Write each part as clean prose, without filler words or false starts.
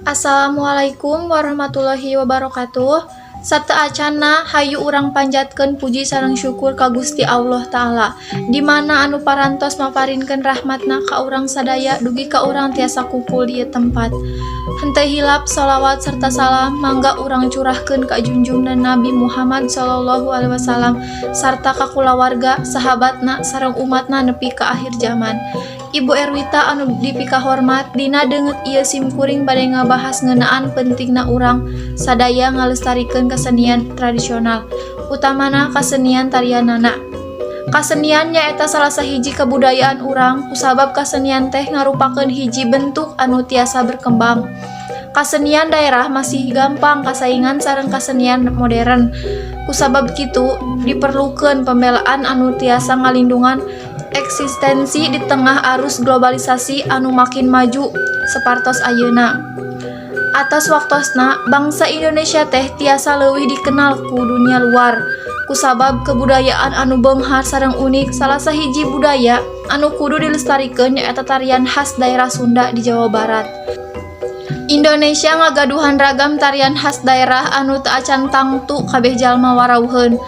Assalamualaikum warahmatullahi wabarakatuh. Sateuacanna hayu urang panjatkeun puji sareng syukur ka Gusti Allah Ta'ala, di mana anu parantos maparinkeun rahmatna ka urang sadaya dugi ka urang tiasa kumpul di ieu tempat. Henteu hilap sholawat serta salam mangga urang curahkeun ka junjungan Nabi Muhammad Shallallahu Alaihi Wasallam sarta ka kulawarga, sahabatna, sareng umatna nepi ka akhir zaman. Ibu Erwita anu dipikahormat, dina deungeut ieu simkuring bade ngabahas ngeunaan pentingna urang sadaya ngalestarikeun kesenian tradisional, utamana kasenian tarianana. Kasenian nyaeta salah sahiji kebudayaan urang, kusabab kasenian teh ngarupakeun hiji bentuk anu tiasa berkembang. Kasenian daerah masih gampang kasaingan sareng kasenian modern. Kusabab kitu diperlukeun pembelaan anu tiasa ngalindungan eksistensi di tengah arus globalisasi anu makin maju sapertos ayeuna. Atos waktosna bangsa Indonesia teh tiasa leuwih dikenal ku dunia luar kusabab kebudayaan anu beunghar sareng unik. Salah sahiji budaya anu kudu dilestarikeun nyaeta tarian khas daerah Sunda di Jawa Barat. Indonesia ngagaduhan ragam tarian khas daerah anu teu acan tangtu kabeh jalma warauheun.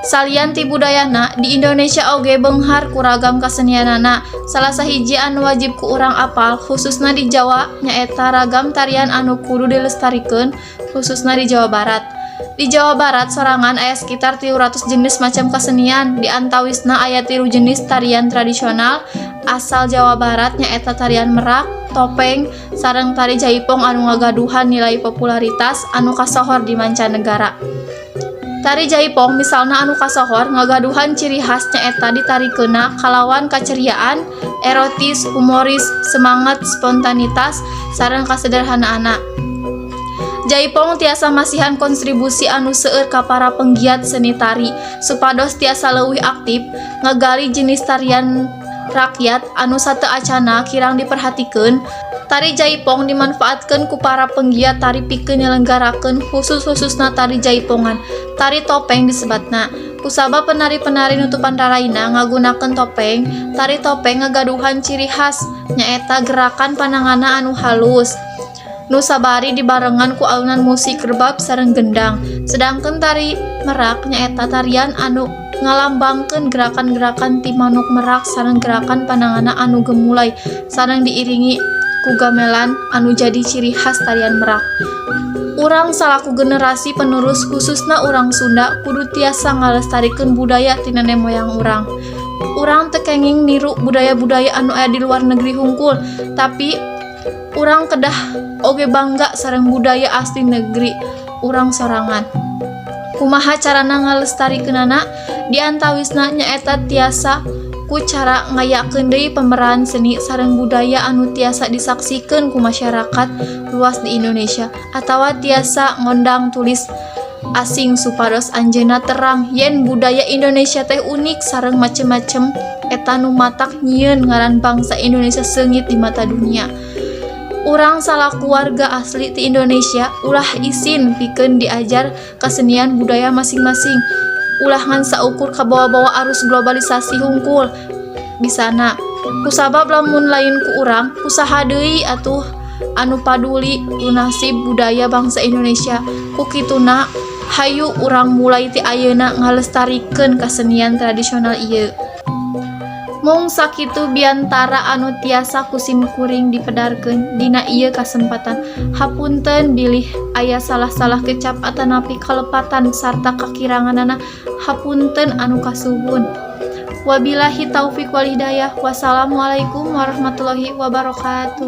Salian ti budayana, di Indonesia oge beunghar ku ragam kasenianana. Salah sahiji anu wajib ku urang apal, khususna di Jawa, nyaeta ragam tarian anu kudu dilestarikeun, khususna di Jawa Barat. Di Jawa Barat sorangan aya sekitar 300 jenis macam kesenian, di antawisna aya tilu jenis tarian tradisional asal Jawa Barat, nyaeta tarian merak, topeng, sareng tari jaipong anu ngagaduhan nilai popularitas anu kasohor di mancanegara. Tari jaipong misalna anu kasohor ngagaduhan ciri khas, nyaeta ditarikeunna kalawan kaceriaan, erotis, humoris, semangat, spontanitas, sareng kasederhanaanna. Jaipong tiasa masihan kontribusi anu seueur ka para penggiat seni tari supados tiasa leuwih aktif ngagali jenis tarian rakyat anu sateuacanna kirang diperhatikeun. Tari Jaipong dimanfaatkeun ku para penggiat tari pikeun nyelenggarakeun khusus-khususna tari jaipongan. Tari topeng disebatna kusabab penari-penari nutupan raraina ngagunakeun topeng. Tari topeng ngagaduhan ciri khas, nyaeta gerakan pananganna anu halus nu sabari dibarengan ku alunan musik rebab sareng gendang. Sedangkan tari merak nyaeta tarian anu ngalambangkeun gerakan-gerakan ti manuk merak sareng gerakan pananganna anu gemulai sareng diiringi ku gamelan anu jadi ciri khas tarian merak. Urang salaku generasi penerus, khususna urang Sunda, kudu tiasa ngalestarikeun budaya ti nenek moyang urang. Urang teu kenging niru budaya-budaya anu aya di luar negeri hungkul, tapi urang kedah oge bangga sareng budaya asli negeri urang sorangan. Kumaha carana ngalestarikeunana? Di antawisna nyaeta tiasa ku cara ngayakeun deui pameran seni sareng budaya anu tiasa disaksikeun ku masyarakat luas di Indonesia, atawa tiasa ngondang turis asing supados anjeunna terang yen budaya Indonesia teh unik sareng macem-macem. Eta nu matak nyieun ngaran bangsa Indonesia seungit di mata dunia. Urang salaku warga asli ti Indonesia ulah isin pikeun diajar kesenian budaya masing-masing. Ulah ngan saukur kabawa-bawa arus globalisasi hungkul bisana, kusabab lamun lain ku urang, ku saha deui atuh anu paduli ku nasib budaya bangsa Indonesia? Ku kituna hayu urang mulai ti ayeuna ngalestarikeun kasenian tradisional ieu. Mung sakitu biantara anu tiasa ku simkuring dipedarkeun dina ieu kasempatan. Hapunten bilih aya salah-salah kecap atanapi kalepatan sarta kakiranganana. Hapunten anu kasuhun. Wabillahi taufik wal hidayah. Wassalamualaikum warahmatullahi wabarakatuh.